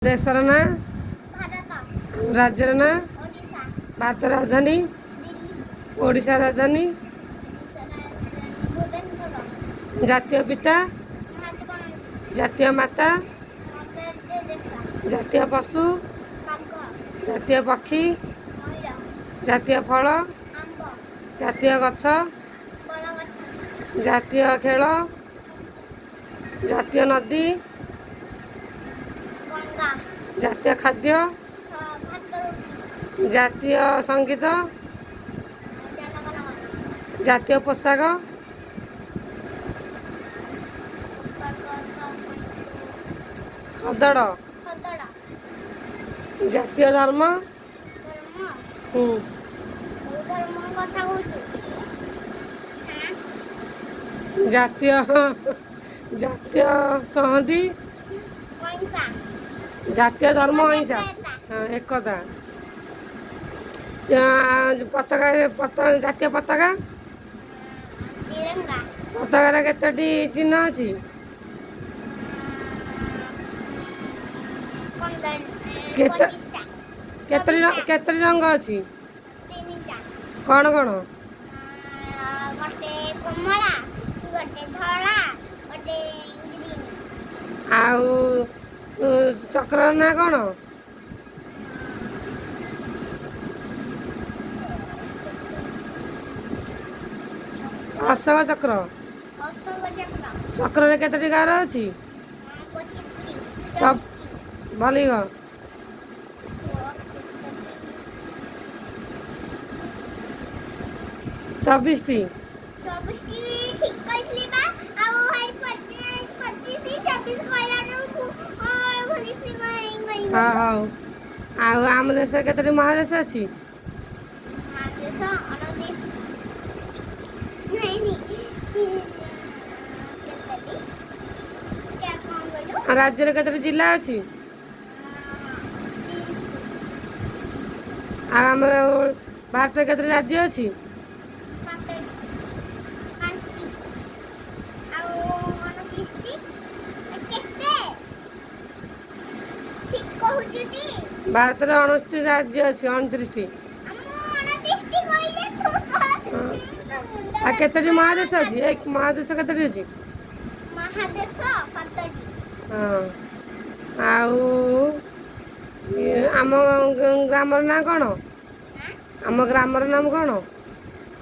ଦେଶର ନାଁ? ଭାରତ। ରାଜ୍ୟର ନାଁ? ଓଡ଼ିଶା। ଭାରତ ରାଜଧାନୀ? ଦିଲ୍ଲୀ। ଓଡ଼ିଶା ରାଜଧାନୀ? ଭୁବନେଶ୍ୱର। ଜାତୀୟ ପିତା? ମହାତ୍ମା ଗାନ୍ଧୀ। ଜାତୀୟ ମାତା? Mother Teresa. ଜାତୀୟ ପଶୁ? ବାଘ। ଜାତୀୟ ପକ୍ଷୀ? ମୟୂର। ଜାତୀୟ ଫଳ? ଆମ୍ବ। ଜାତୀୟ ଗଛ? ବରଗଛ। ଜାତୀୟ ଖେଳ? ଜାତୀୟ ନଦୀ? ଗଙ୍ଗା। ଜାତୀୟ ଖାଦ୍ୟ? ଭାତ ରୁଟି। ଜାତୀୟ ସଙ୍ଗୀତ? ଜନଗଣ ମନ। ଜାତୀୟ ପୋଷାକ? ଖଦଡ଼। ଖଦଡ଼। ଜାତୀୟ ଧର୍ମ? ଧର୍ମ? ହୁଁ। କୋଉ ଧର୍ମ କଥା କହୁଛୁ? ହାଁ? ଜାତୀୟ ସଂହତି? ଅହିଂସା। ଜାତୀୟ ଧର୍ମ ଅହିଂସା। ଏକତା। ହଁ, ଏକତା। ପତାକା, ଜାତୀୟ ପତାକା? ତିରଙ୍ଗା। ପତାକାରେ କେତୋଟି ଚିହ୍ନ ଅଛି? 15। କେତେ? 25ଟା। କେତୋଟି? 24ଟା। କେତୋଟି ରଙ୍ଗ ଅଛି? 3ଟା। କ'ଣ କ'ଣ? ଗୋଟେ କମଳା, ଗୋଟେ ଧଳା, ଗୋଟେ ଗ୍ରୀନ୍। ଆଉ ଚକ୍ରର ନାଁ କ'ଣ? ଅଶୋକ ଚକ୍ର। ଅଶୋକ ଚକ୍ର। ଚକ୍ରରେ କେତୋଟି ଗାର ଅଛି? 25ଟି। ସବ 24ଟି। ଭଲିବ। 24ଟି। 24ଟି ଠିକ କହିଥିଲି ବା। ଆଉ 25, 24 କହିଲାଠୁ ଭୁଲିସି। ହଁ, ହଉ। ଆଉ ଆମ ଦେଶରେ କେତୋଟି ମହାଦେଶ ଅଛି? ମହାଦେଶ 29, ନାଇଁ, 30। କେତୋଟି? କ'ଣ କହିଲୁ? ଆଉ ରାଜ୍ୟରେ କେତୋଟି ଜିଲ୍ଲା ଅଛି? 30। ଆଉ ଆମର ଭାରତରେ କେତୋଟି ରାଜ୍ୟ ଅଛି? 7ଟି, 5ଟି ଆଉ 29ଟି। କେତେ ଠିକ କହୁଛୁ ଟି? ଭାରତରେ 59 ରାଜ୍ୟ ଅଛି, 29ଟି। ମୁଁ 29ଟି କହିଲେ ତୁ ହଁ। ତୋ ମୁଣ୍ଡ। ଆଉ କେତୋଟି ମହାଦେଶ ଅଛି? ଏ ମହାଦେଶ କେତୋଟି ଅଛି? ମହାଦେଶ 7ଟି। ହଁ। ଆଉ ଇଏ ଆମ ଗ୍ରାମର ନାଁ କ'ଣ? ଆମ ଗ୍ରାମର ନାମ କ'ଣ?